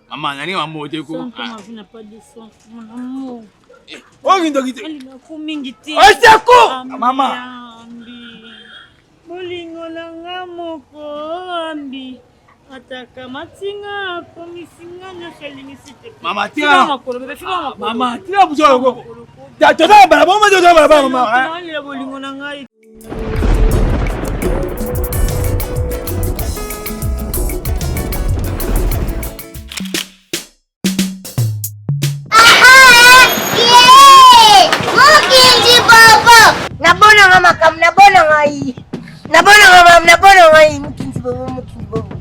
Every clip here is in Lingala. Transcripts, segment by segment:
Mama, nani mama ote ko? Oyo kindoki te. Mingi te. Oseko! Mama. Bolingo na nga moko ambi ataka matinga akomisi nga nyonso alingisi te. Mama tika makolo bebe fika makolo. Mama tika buzo loko. Toza balabala, toza balabala mama. Bolingo na ngai. Nabonanga makambo nabona ngai nabonanga makambo nabona ngai mokinzi bobo mokinzi bobo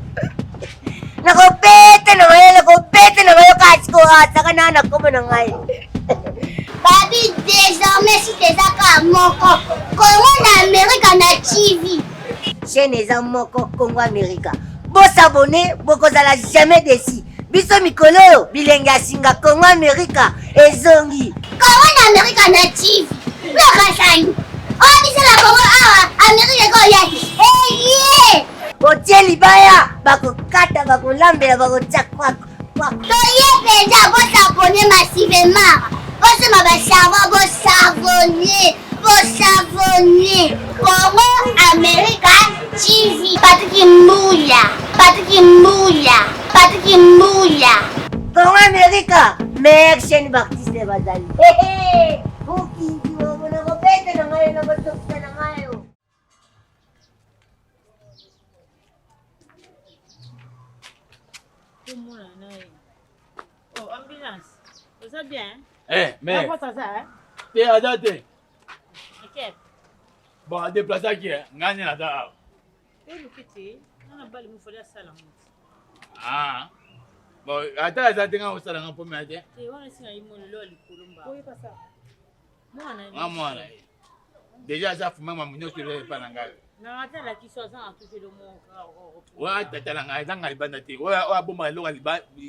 nakobeta na ngai nakobeta na ngai kasi koasaka na na kombo na ngai Babi désormais si eza kaka moko Congo na Amerika na TV. Chaîne eza moko Congo Amerika. Bosabone bokozala jamais desi. Biso mikolo oyo bilenge ya singa Congo Amerika ezongi. Congo na Amerika na TV. Lokasani. Oyo biso na Congo awa Amerika ekoya te. Eye! Botie libaya bakokata bakolambela bakotia kwako. Toye penza bo s'abonner massivement. Bosomba ba savon bo savonner. Bo savonner. Congo America TV. Patrick Mbuya. Patrick Mbuya. Patrick Mbuya. Congo America meilleure chaîne b'artiste bazali. Mokinzi nakobeta na ngai nakosokisa na ngai. Komona na ye. Oh, ambulance. Oza bien? Eh, mais. Aza aza, hein? Te aza te. Ok. Bon, a déplacer ki, nga nde naza awa. Oluki te, nga na bali mufali asala ngo. Ah. Bon, ata aza te nga osala nga mpo te. Te wana esi na ye molelo ya likolo mba. Oyeba sa. Mwana Nga mwana ye. Déjà aza fuma mamu nyonso eza epa na ngai. Na ata alakisi aza na tutelo moko. Oyo tata na ngai eza nga libanda te. Oyo abomaka eloko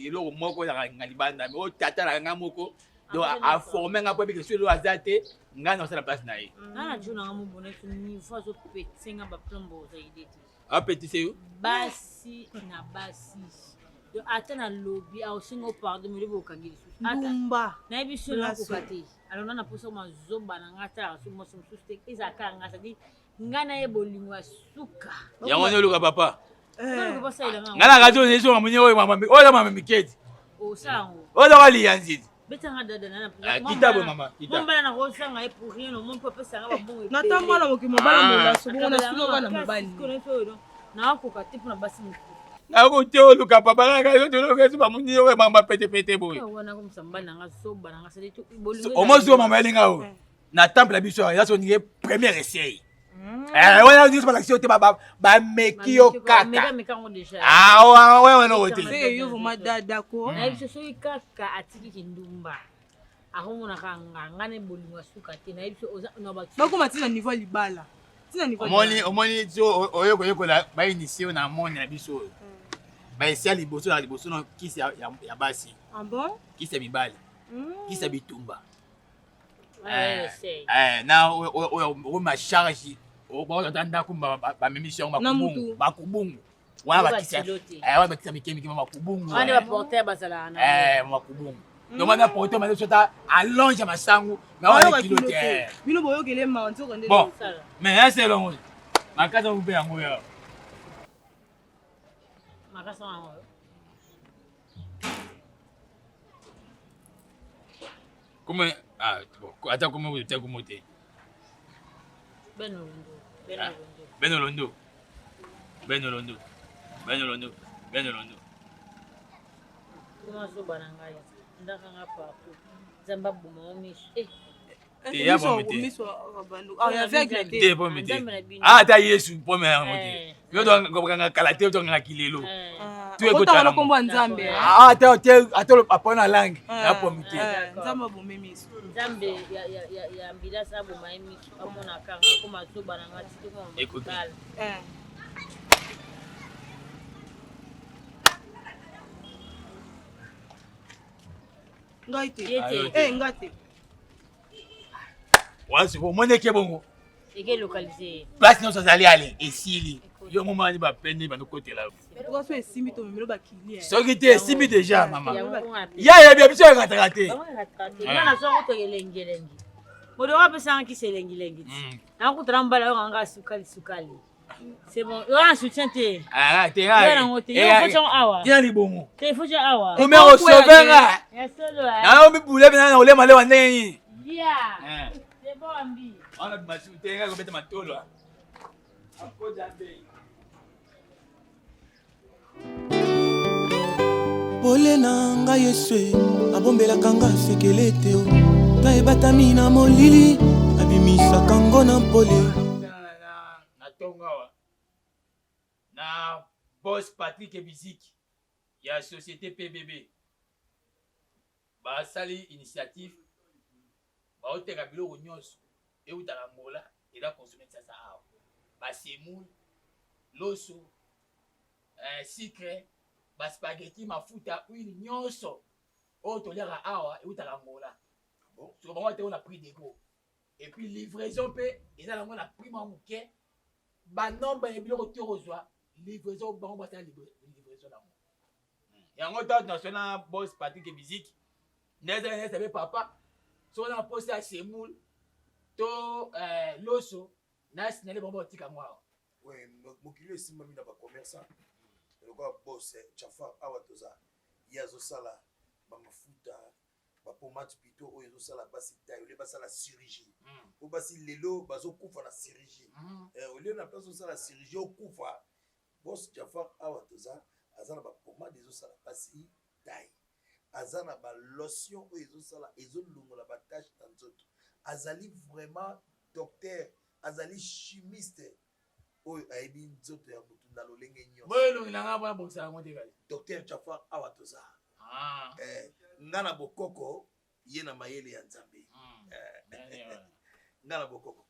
eloko moko ezalaka nga libanda. Mais oyo tata na ngai moko donc aforme ngai mpo ebike soki eloko aza te ngai na osala place na ye. Nga na jo na nga mobonaki niveau azopetise nga baplombo oza ide te. Apetise yo? Basi na basi. Donc ata na lobi aosenga o pardon mais lobi okangi lisusu. Ndumba. Nayebi so nakoka te. Alors nga na posa mazoba na nga atalaka so mwasi mosusu te ezala kaka nga cetadi nga na ye bolingo ya suka. Yango nde oluka papa. Nga Nga na radio ezonga mwenye oyo mama oyo mama miketi. Osala yango. Oyo zaka liyanzidi. Betanga dada na na. Kita boye mama, kita. Mombala na kozanga ye pour rien au monde po apesa nga babongo. Na ta mwana moki mobala molaso bongo na suka kaka na mobali. Nakoka te mpona basi mosusu. Nakoki oluka papa na ngai toluka esi bamoni oyo mama petepete boye. Wana komisa mobali na nga zoba na nga omosi oyo mama yalinga oyo na temple ya biso eza soninge première essai. Wana nyonso balakisi yo te bameki yo kaka. Wana oyo te. Yo vraiment dada ko. Nayebi soki kaka atiki kindumba. Akomonaka nga nga na bolingo ya suka te nayebi so oza na ba bakoma ti na niveau ya libala. Ti na niveau. Omoni omoni so oyo koyekola ba initie na monde na biso oyo. Ba esi ya liboso na liboso na kisi ya, ya, ya basi. Ah bon? Kisi ya mibali. Kisi ya bitumba. Eh, eh, na oyo okoma charge bakozata ndako bamemisi yango bakubungu bakubungu wana bakisa wana bakisa mike mike makubungu wana ba porteur bazalaka na makubungu donc wana porteur mazo sota allonge masangu na wana kilo te bino boyokele mawa nzoko nde bon mais ya selongo makasi yango mpe yango ya makasi yango Comment ah bon ata comment te comment te Beno Londo Beno Londo Beno Londo Beno Londo Beno Londo Comment zoba na ngai ndaka nga partout nzambe aboma yo miso eh te pomi te ata yesu pomi yango te yo tokanga kala te tokanga kilelo otanga kombo ya nzambe ata ata apona langue ya pomi te nzambe abome miso nzambe ya ambulance aboma ye miso amona kanga akoma zoba na nga tito ekoki ngai te eh ngai te wana sikoyo omoni eke bongo eke localiser place nyonso azali ale esili. Yo momani bapeni bandokotela. Soki esimbi tomemelo bakili. Eh. Soki te esimbi deja mama. Ya yebi biso ekataka te. Nga nazwa kutu elengi elengi. Moto oyo apesanga kisi elengi elengi ti. Nakuta na mbala oyo nga sukali sukali. C'est bon. Yo na soutien te. Ah te ah. Yo te. Yo faut tshon awa. Tina libongo. Te faut tshon awa. Combien au sauver nga? Ya solo. Na yo mibule bina na olema lewa ndenge nini? Yeah. C'est bon ambi. Wana bimasu te nga kobeta matolo. Akoda mbei. Pole na ngai Yesu abombelaka nga sekele te ta ebatami na molili abimisaka ngo na mpole. Na tongo awa na boss Patrick Ebiziki ya société PBB basali initiative baoteka biloko nyonso eutaka Angola eza consomme sasa awa basemoule loso eh, sucre ba spaghetti mafuta huile nyonso oyo toliaka awa eutaka Angola soko bango bateko na prix de gros et puis livraison mpe eza nango na prix mwa moke banombre ya biloko tokozwa livraison bango basala livraison nango yango ntango national boss Patrick Biziki nde eza papa soki na posa ya semoule to eh, loso na signale bango batika yango awa. Oui, mokili esimbami na bacommerçant lokola boss Jafar awa toza ye azosala bamafuta bapomade plutôt oyo ezosala basi taille olie basala chirurgie po basi lelo bazokufa na chirurgie olie na place osala chirurgie okufa. Boss Jafar awa toza aza na bapomade ezosala basi taille, aza na balotion oyo ezosala ezolongola batache na nzoto, azali vraiment docteur, azali chimiste oyo ayebi nzoto ya mutu na lolenge nyonso. Boyo elongi na ngai mpona bongisa yango te kali. Docteur Jafar awa toza. Nga na bokoko ye na mayele ya Nzambe. Nga na bokoko.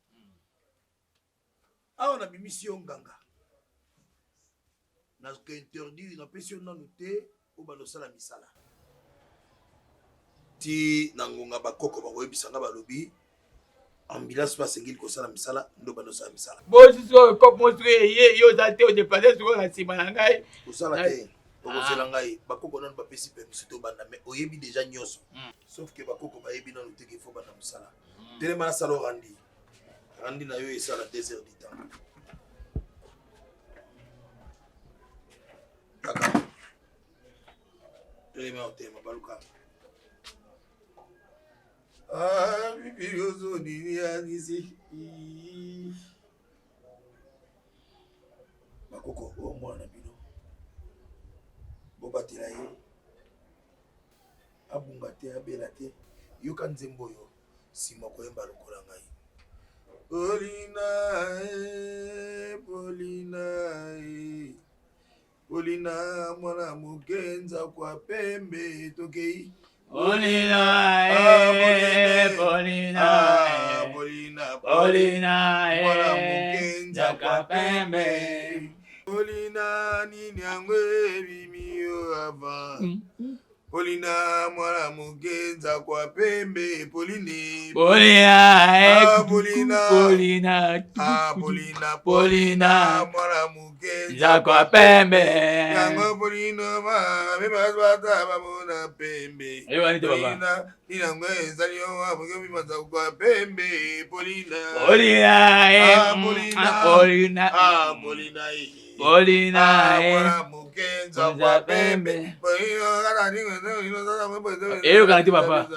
Awa na bimisi yo nganga. Na interdire na pesi yo nanu te obanda osala misala. Ti na ngonga bakoko bakoyebisa nga balobi ambulance mpe asengeli kosala misala nde obanda osala misala. Bosusu oyo kope mosuku eye yo oza te odeplace sikoyo na nsima na ngai. Kosala te okozela ngai bakoko nanu bapesi permission tobanda mais oyebi déjà nyonso. Sauf que bakoko bayebi nanu te ke faut banda mosala. Telema nasala orandi. Randi na yo esala 2 heures du temps. Kaka. Telema otema baluka. Ah, bibi yozo nini anisi. Bakoko oyo mwana bino. Bobatela ye. Abunga te, abela te. Yoka nzembo oyo. Sima koyemba lokola ngai. Polina e, Polina e, Polina mwana moke nzakwa pembe tokei. Polina e, Polina e, Polina, Polina e, mwana moke nzakwa nzakwa pembe. Polina nini yango ebimi yo avant. Polina mwana moke nzakwa pembe Poline. Polina Ah, e, Polina. Polina, Ah, Polina, Polina mwana moke nzakwa pembe. Yango Polina ma me bazwata bamona pembe. Eyebani te papa. Polina nini yango ezali yo wa moke bima nzakwa pembe Polina. Polina e, Ah, Polina. ah, Polina. Ah, Polina e. Polina Ah, e. mwana moke nzakwa pembe. Polina kaka nini Eyokana te papa.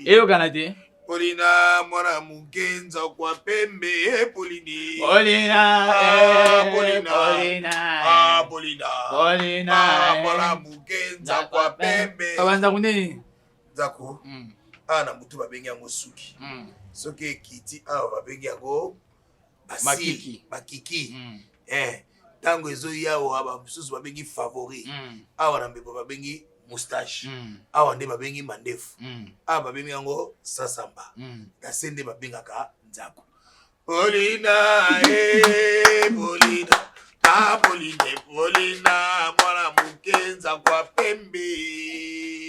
Eyokana te. Polina mwana moke nzakwa pembe Poline. Polina Ah, e, Polina. Polina Ah, e. Polina. Polina Ah, e. mwana moke nzakwa pembe. Papa nzaku nini? Nzako. Awa na mutu babengi yango suki. Soki ekiti awa babengi yango basili, Makiki. bakiki. Tango ezoya awa ba mosusu babengi favori. Awa na mbepo babengi moustache. Awa nde babengi mandefu. Awa babengi yango sasamba. Na se nde babengaka nzako. Polina e, Polina, ah Poline, Polina mwana moke nzakwa pembe.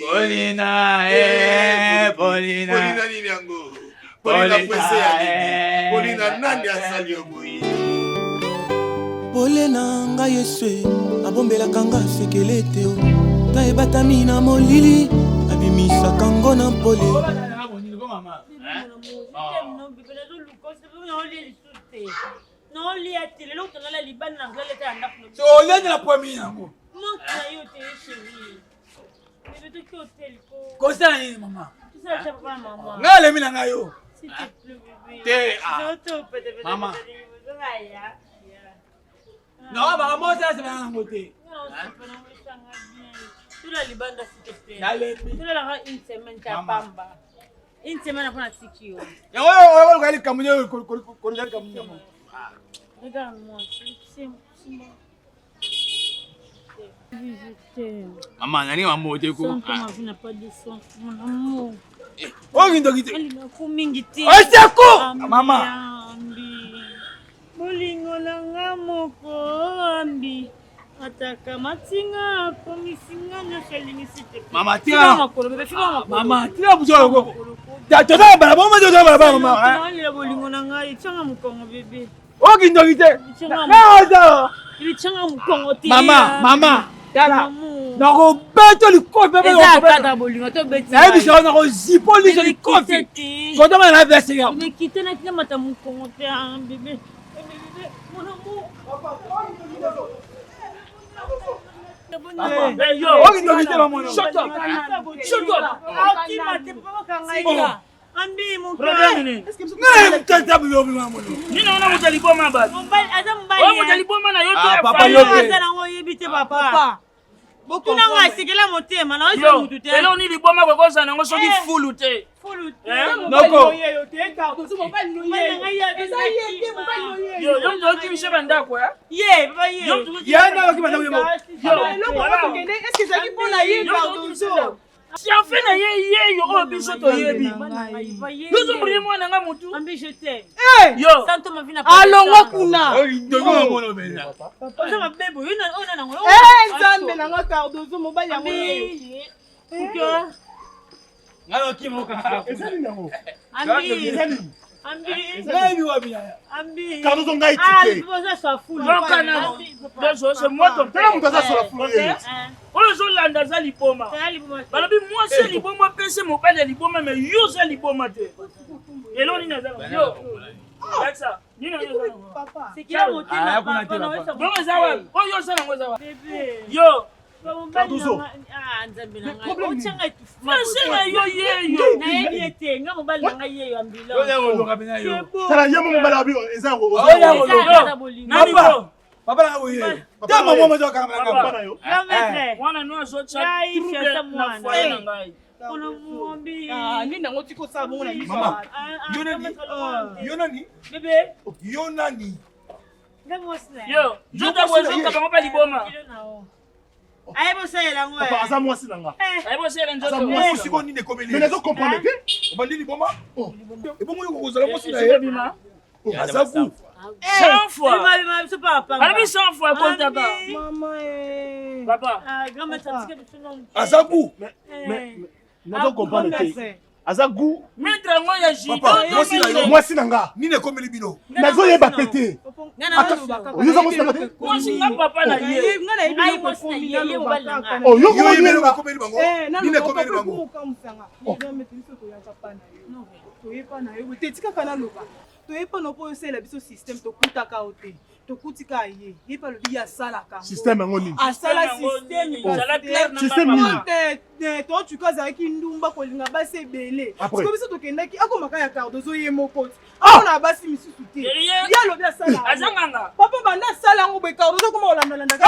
Polina e, Polina. Polina nini yango? Polina Polina, presse ya nini? eh, Polina nani asali yo boye? Pole na ngai Yesu abombelaka nga sekele te o. Ta ebatami na molili abimisaka ngo na mpole. Olende na pomi yango. Kosala nini mama? Ngai alemi na ngai yo. Te ah. Mama. Non, makambo oyo osala sepela nango te. Tula libanda s'il te plaît. Nalembi. Tolalaka une semaine ta pamba. Une semaine après natiki yo. Yango oyo oluka likambo nde koluka likambo nde. Regarde-moi, c'est moi. Mama, nani mambo te ko. Oyo kindoki te. Mingi te. Oseko! Mama. Bolingo na nga moko ambi ataka matinga akomisi nga nyonso alingisi te. Mama tika makolo bebe fika makolo. Mama tika buzo loko. Ta toza bala boma toza bala bala mama. Nalela bolingo na ngai tianga mokongo bebe. Oyo kindoki te. Lichanga mokongo te. Mama, mama, tala. Nakobeta likofi eza kaka bolingo to beti. Nayebisa yo nakozipo liso likofi. Kotama na veste ya. Kite na tina mata mokongo te ah bebe. Bebe, mon amour. Oyo kindoki te mamono. Shut up. Shut up. Akima te papa kanga ye. Ambi mon Problème nini? Nini wana moto ya liboma bato? Mobali aza mobali. Oyo moto ya liboma na yo to Ah, ya papa, fali? yo pe. Aza nango oyebi te papa. Tuna nga asekela motema na oyo Yo, mutu te. eloko nini liboma kokozala nango soki Eh. fulu te? Fulu te. Eh? Noko. Yo, yo moto okimisa bandako eh? Ye, papa ye. Yo moto Ye nde akoki bandako ye moko. Yo, fiancé na ye yeyo oyo biso toyebi. Yozombrie mwana nga mutu. Ambi je t'aime. Yo, Sans toi ma vie n'a pas de alongwa sens. kuna Oyo kindoki mamono mpenza. Oza mabe boye, oyo na- oyo na nango. Eh, nzambe nanga cardozo mobali yango Ambi. yeyo. Kuka. Ngai nakima okanga. Ambi. Ambi. Ngai wapi yaya? Ambi. Cardozo ngai Ah, tike. oza swa fulu. yoka nano. Ambi, papa. Deso, c'est moi ton Tala moto aza sola fulu ye. Eh, Oyo ozolanda aza liboma. tala liboma te. Balobi mwasi ya liboma apesi mobali ya liboma me yo oza liboma te. Eloko nini aza nango? Yo. Lakisa, nini oyo oza nango? Papa. Sekela motema Ah, kuna te, papa na papa. oyesa Bongo eza wapi? Oyo oza nango eza wapi? Bebe. Yo, Cardozo. Ah, nzambe na ngai. Problème nini? Otianga étouffement. fiancé na yo yeyo. Nayebi ye te, nga mobali na ngai yeyo ambulance. Oyo koloka mpenza yo. Tala ye mo mobali abi eza Oyo koloka. Eza bolingo. Nani Papa. ko? Papa na boye. Te mama moto akanga na papa ngambo. na yo. Grand maître. Mwana no azotya Ngai, trouble fiancé na mwana. foyer na ngai. Mon amour, Ambi. Ah, nini yango tika osala bongo na miso ya Mama. bato? Ah, ah, Yo grand nani? maître Laurent. Yo nani? Bébé, Yo nani? nga mwasi na ye. Yo, nzoto boye ezoka bango mpe liboma. Kilo na yo. Ayebi osalela yango, Papa eh. aza mwasi na nga. Eh, Ayebi osala nzoto. Aza mwasi. sikoyo nini ekomeli Mais nazo comprendre te. obandi liboma Oh. ebongo yo kokozala mwasi na Esika ye bima. aza ku 100 fois. bima, bima, biso pa pamba. Balobi 100 fois akotaka. Ambi. Mama, eh. Papa, Ah, grand maître, atika biso nanu. aza ku Eh. Nazo comprendre te. Aza goût maître yango ya judo. Papa, mwasi na yo. mwasi na nga. Nini ekomeli bino? Nazoyeba pe te. Nga na Ata- mwasi na yo. Yo oza mwasi na nga te? Mwasi nga papa na ye. Nga nayebi Ngai eloko mwasi na ekomi, ye, ye naloba mobali na kaka nga. na Oh, yo yo komoni oyebeli nga. ekomeli bango Eh, nini naloba ekomeli papa bango ekomokamusanga. Eza mete biso toyaka pa na yo. Toyepa na yo te tikaka naloba. Toyepa na mpo osalela biso système tokutaka yo te. Tokutika ye. Ye mpe alobi ye asalaka yango. Système yango nini? Asala Yango système nini? kasi Zala te. clair na Système nga, nini? papa. Te, te, totuka azalaki ndumba kolinga basi ebele Après. sikoyo biso tokendaki akomaka ya cardozo ye moko ti akona basi misusu te Derrière. ye alobi asala yango. Aza nganga. papa banda asala yango boye cardozo akoma kolandalandaka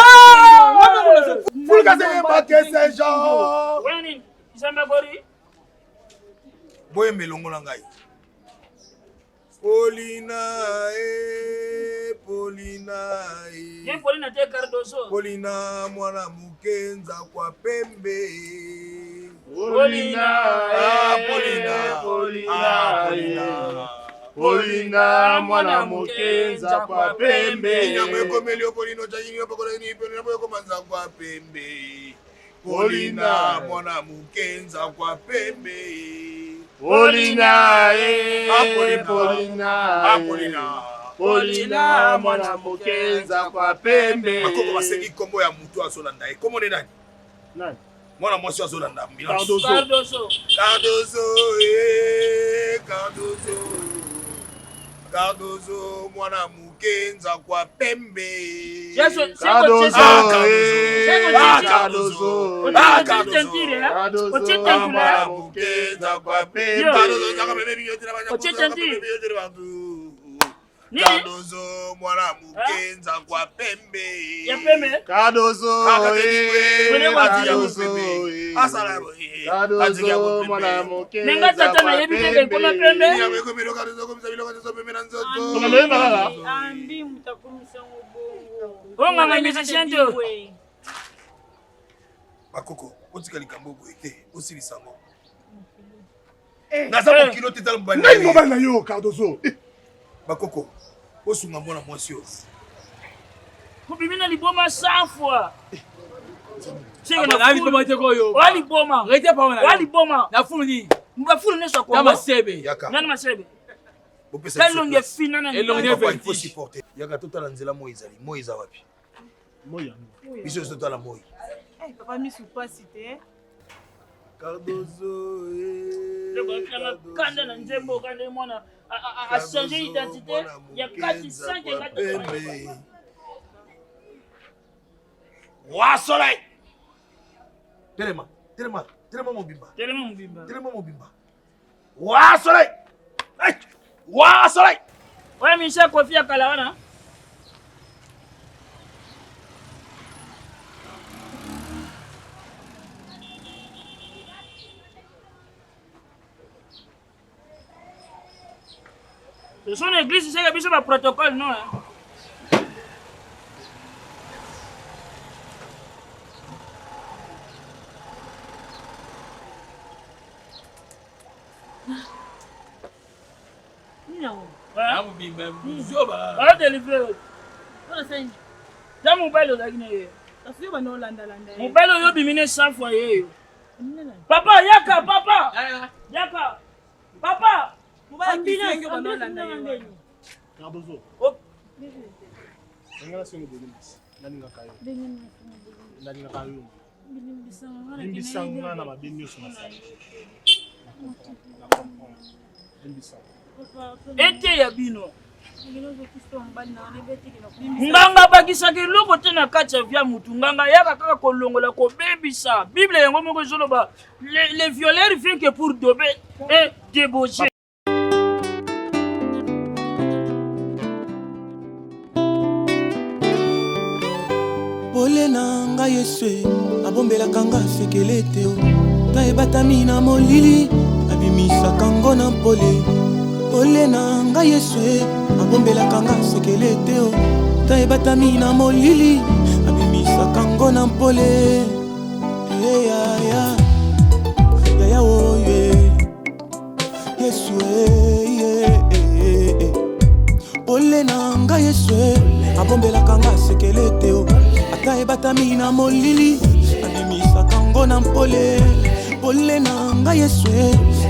fulukaseyembakese jean Wana nini? Nzambe akori. boyemba elongo na ngai polina e polina Ye e Pauline te Cardozo. polina mwana moke nzakwa pembe Paulina, Ah, eh, Paulina. Paulina, Ah, Paulina. Polina mwana moke nzakwa pembe. Nyama ekomeli yo polina otyakini yo pakolakini polina po ekoma nzakwa pembe polina mwana moke nzakwa pembe Polina eh, Ah, Paulina. Polina Ah, eh. Paulina. Polina mwana moke nzakwa pembe. Bakoko basengi kombo ya mutu azolanda ye. Kombo ne nani? Nani? Mwana mwasi azolanda ambulance. Cardozo. Cardozo. Cardozo, eh, Cardozo. Cardozo mwana moke nzakwa pembe. Cardozo, Ah, Cardozo. eh, Ah, Cardozo. Ah, Otie Cardozo. tentire, eh? Cardozo, Otie tentire, mwana eh? moke nzakwa pembe. Yo. Cardozo nzakwa pembe biyote na banya Otie nzakwa tentire. pembe biyote na bantu. Nini? Cardozo mwana moke nzakwa pembe. Ya pembe? Cardozo, Ah, eh, Wene wa- Cardozo, eh. Asala boye. Atika Cardozo, pembe. mwana moke Nenga tata nzakwa nayebi te ekoma pembe. Tokoloyemba kaka. Ambi moto akomisa yango bongo. Oyo nganga musicien te. Bakoko, otika likambo boye te, osilisa yango. Naza mokilo te, tala mobali. Nani mobali na yo, Cardozo? Bakoko, osunga mwana mwasi oyo. Kobimi na liboma 100 fois. Seke Na na liboma te koyo. Wa liboma. Rete pa wana. Wa liboma. Na fulu nini? Bafulu nyonso ya Na Congo. masebe. Yaka. Nani masebe? Bopesa biso Elongi place. efina na Elongi Papa, efina. il faut supporter. Yaka, totala nzela moi ezali. Moi eza wapi? Biso nyonso totala moi. Eh, papa misu pasi te. Cardozo, eh, Elongi kanda na nzembo kanda ye mwana achange identité ya kati sans que kati. Pembe. Roi Soleil. Telema, telema, telema mobimba. Telema mobimba. Telema mobimba. Roi Soleil. Hey! Roi Soleil. Oya Michel Kofi ya kala wana. Son église, c'est que biso ba protocole non hein. Na mobimba zoba. Ba délivrer. Ta mobali ozalaki na ye. Kasi yo bana olandalanda ye. Mobali oyo obimi ne 100 fois ye yo. Papa yaka papa. Yaka. Papa. Mobali akisi yo bana olanda ye wana. Cardozo. Oh. Nga nasengi bolimbisi. Nalingaka yo. Nalingaka yo. Limbisa nga na mabe nyonso nasali. Na comprendre. Limbisa. Ete ya bino. Nganga abakisaka eloko te na kati ya via mutu. Nganga ayaka kaka kolongola kobebisa. Bible yango moko ezoloba le violeur vient que pour dober et débaucher. Pole na ngai Yesu abombelaka nga sekele te o. Ta ebatami na molili abimisaka ngo na pole. Pole na ngai Yesu abombelaka nga sekele te o. Ta ebatami na molili abimisaka ngo na pole. Eh, yaya yaya oyo eh. Yesu eh, eh, eh, eh. Pole na ngai Yesu abombelaka nga sekele te o. Ata ebatami na molili abimisaka ngo na mpole. Pole na ngai Yesu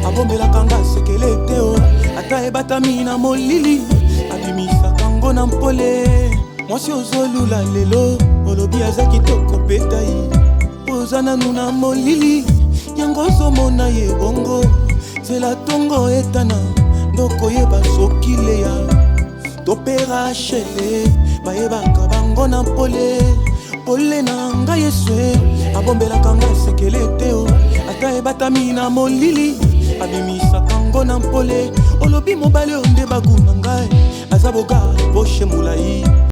abombelaka nga sekele te o. Ata ebatami na molili abimisaka ngo na mpole. Mwasi ozolula lelo olobi aza kitoko mpe tai, oza nanu na molili yango ozomona ye bongo. Nzela ntongo etana ndokoyeba soki leya to mpe Rachele bayebaka bango na pole. Pole na ngai Yesu abombelaka nga sekele te o. Ata ebatami na molili abimisaka ngo na mpole. Olobi mobali oyo nde bagu na ngai aza boga poshe molai.